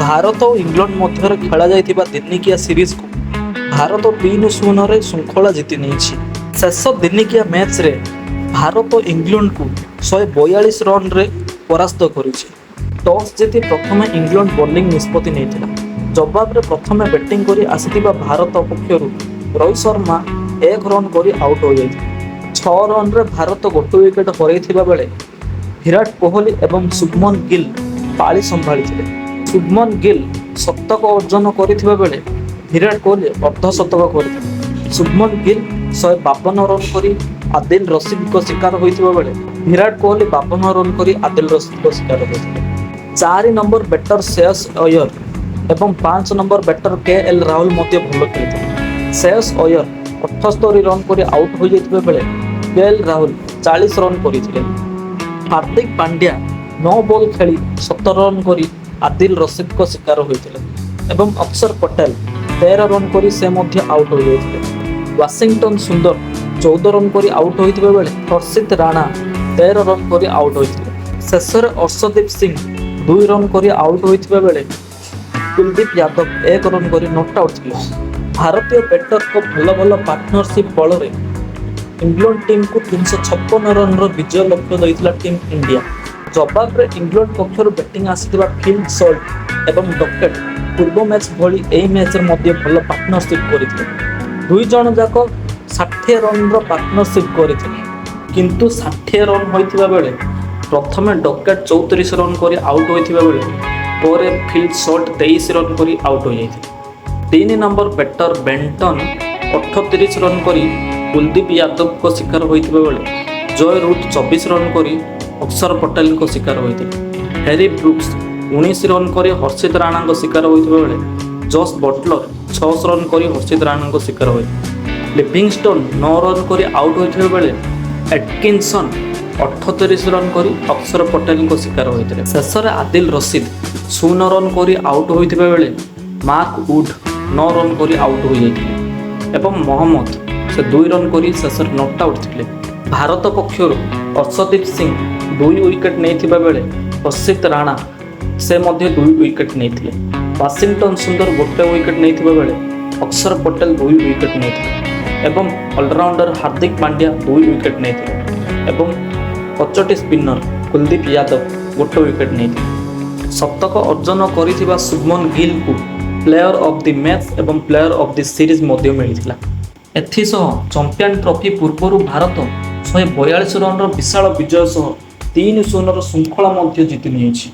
ଭାରତ ଓ England ମଧ୍ୟରେ ଖେଳାଯାଇଥିବା ଦିନିକିଆ ସିରିଜକୁ ଭାରତ 3-0ରେ ଶୃଙ୍ଖଳା ଜିତି ନେଇଛି। ଶେଷ ଦିନିକିଆ ମ୍ୟାଚ୍ରେ ଭାରତ ଇଂଲଣ୍ଡକୁ 142 ରନ୍ରେ ପରାସ୍ତ କରିଛି। ଟସ୍ ଜିତି ପ୍ରଥମେ ଇଂଲଣ୍ଡ ବୋଲିଂ ନିଷ୍ପତ୍ତି ନେଇଥିଲା। ଜବାବରେ ପ୍ରଥମେ ବ୍ୟାଟିଂ କରି ଆସିଥିବା ଭାରତ ପକ୍ଷରୁ ରୋହିତ ଶର୍ମା 1 ରନ୍ କରି ଆଉଟ୍ ହୋଇଯାଇଥିଲେ। 6 ରନ୍ରେ ଭାରତ ଗୋଟେ ୱିକେଟ୍ ହରାଇଥିବା ବେଳେ ବିରାଟ କୋହଲି ଏବଂ ଶୁଭମନ ଗିଲ୍ ପାଳି ସମ୍ଭାଳିଥିଲେ। ଶୁଭମନ ଗିଲ୍ ଶତକ ଅର୍ଜନ କରିଥିବା ବେଳେ ବିରାଟ କୋହଲି ଅର୍ଦ୍ଧଶତକ କରିଥିଲେ। ଶୁଭମନ ଗିଲ୍ 152 ରନ୍ କରି ଆଦିଲ ରସିଦଙ୍କ ଶିକାର ହୋଇଥିବା ବେଳେ ବିରାଟ କୋହଲି 52 ରନ୍ କରି ଆଦିଲ ରସିଦଙ୍କ ଶିକାର ହୋଇଥିଲେ। 4 ନମ୍ବର ବ୍ୟାଟର ଶ୍ରେୟସ ଅୟର ଏବଂ 5 number batter K L Rahul ମଧ୍ୟ ଭଲ ଖେଳିଥିଲେ। ଶ୍ରେୟସ ଅୟର 78 ରନ୍ କରି ଆଉଟ୍ ହୋଇଯାଇଥିବା ବେଳେ କେ ଏଲ୍ ରାହୁଲ 40 ରନ୍ କରିଥିଲେ। ହାର୍ଦ୍ଦିକ ପାଣ୍ଡ୍ୟା ନଅ ବଲ୍ ଖେଳି 17 ରନ୍ କରି ଆଦିଲ ରସିଦଙ୍କ ଶିକାର ହୋଇଥିଲେ ଏବଂ ଅକ୍ଷର ପଟେଲ 13 ରନ୍ କରି ସେ ମଧ୍ୟ ଆଉଟ୍ ହୋଇଯାଇଥିଲେ। ୱାଶିଂଟନ ସୁନ୍ଦର 14 ରନ୍ କରି ଆଉଟ୍ ହୋଇଥିବା ବେଳେ ହର୍ଷିତ ରାଣା 13 ରନ୍ କରି ଆଉଟ୍ ହୋଇଥିଲେ। ଶେଷରେ ଅର୍ଶଦୀପ ସିଂ 2 ରନ୍ କରି ଆଉଟ୍ ହୋଇଥିବା ବେଳେ କୁଲଦୀପ ଯାଦବ 1 ରନ୍ କରି not out ଥିଲେ। ଭାରତୀୟ ବ୍ୟାଟରଙ୍କ ଭଲ ଭଲ ପାର୍ଟନରସିପ୍ ବଳରେ ଇଂଲଣ୍ଡ ଟିମ୍କୁ 356 ରନ୍ର ବିଜୟ ଲକ୍ଷ୍ୟ ଦେଇଥିଲା ଟିମ୍ ଇଣ୍ଡିଆ। ଜବାବରେ ଇଂଲଣ୍ଡ ପକ୍ଷରୁ ବ୍ୟାଟିଂ ଆସିଥିବା ଫିଲ୍ ସଲ୍ଟ ଏବଂ ଡକେଟ୍ ପୂର୍ବ ମ୍ୟାଚ୍ ଭଳି ଏହି ମ୍ୟାଚ୍ରେ ମଧ୍ୟ ଭଲ ପାର୍ଟନରସିପ୍ କରିଥିଲେ। ଦୁଇ ଜଣ ଯାକ 60 ରନ୍ର ପାର୍ଟନରସିପ୍ କରିଥିଲେ। କିନ୍ତୁ 60 ରନ୍ ହୋଇଥିବା ବେଳେ ପ୍ରଥମେ ଡକେଟ୍ 34 ରନ୍ କରି ଆଉଟ୍ ହୋଇଥିବା ବେଳେ ପରେ ଫିଲ୍ ସଲ୍ଟ 23 ରନ୍ କରି ଆଉଟ୍ ହୋଇଯାଇଥିଲେ। 3 ନମ୍ବର ବ୍ୟାଟର ବେଣ୍ଟନ 38 ରନ୍ କରି କୁଲଦୀପ ଯାଦବଙ୍କ ଶିକାର ହୋଇଥିବା ବେଳେ ଜୋ ରୁଟ୍ 24 ରନ୍ କରି ଅକ୍ଷର ପଟେଲଙ୍କ ଶିକାର ହୋଇଥିଲେ। ହ୍ୟାରି ବ୍ରୁକ୍ସ 19 ରନ୍ କରି ହର୍ଷିତ ରାଣାଙ୍କ ଶିକାର ହୋଇଥିବା ବେଳେ ଜସ୍ ବଟଲର 6 ରନ୍ କରି ହର୍ଷିତ ରାଣାଙ୍କ ଶିକାର ହୋଇଥିଲେ। ଲିଭିଙ୍ଗଷ୍ଟୋନ୍ 9 ରନ୍ କରି ଆଉଟ୍ ହୋଇଥିବା ବେଳେ ଆଟକିନସନ୍ 38 ରନ୍ କରି ଅକ୍ଷର ପଟେଲଙ୍କ ଶିକାର ହୋଇଥିଲେ। ଶେଷରେ ଆଦିଲ ରସିଦ 0 ରନ୍ କରି ଆଉଟ୍ ହୋଇଥିବା ବେଳେ ମାର୍କ ଉଡ୍ 9 ରନ୍ କରି ଆଉଟ୍ ହୋଇଯାଇଥିଲେ ଏବଂ ମହମ୍ମଦ ସେ 2 ରନ୍ କରି ଶେଷରେ not out ଥିଲେ। ଭାରତ ପକ୍ଷରୁ ଅର୍ଶଦୀପ ସିଂ 2 ୱିକେଟ୍ ନେଇଥିବା ବେଳେ ହର୍ଷିତ ରାଣା ସେ ମଧ୍ୟ 2 ୱିକେଟ୍ ନେଇଥିଲେ। ୱାଶିଂଟନ ସୁନ୍ଦର ଗୋଟେ ୱିକେଟ୍ ନେଇଥିବା ବେଳେ ଅକ୍ଷର ପଟେଲ 2 ୱିକେଟ୍ ନେଇଥିଲେ ଏବଂ ଅଲରାଉଣ୍ଡର ହାର୍ଦ୍ଦିକ ପାଣ୍ଡ୍ୟା 2 ୱିକେଟ୍ ନେଇଥିଲେ ଏବଂ କଚଟି ସ୍ପିନର କୁଲଦୀପ ଯାଦବ ଗୋଟେ ୱିକେଟ୍ ନେଇଥିଲେ। ଶତକ ଅର୍ଜନ କରିଥିବା ଶୁଭମନ ଗିଲ୍କୁ ପ୍ଲେୟର ଅଫ୍ the match ଏବଂ ପ୍ଲେୟର ଅଫ୍ the series ମଧ୍ୟ ମିଳିଥିଲା। ଏଥିସହ ଚମ୍ପିଆନ ଟ୍ରଫି ପୂର୍ବରୁ ଭାରତ 142 ରନ୍ର ବିଶାଳ ବିଜୟ ସହ 3-0ର ଶୃଙ୍ଖଳା ମଧ୍ୟ ଜିତି ନେଇଛି।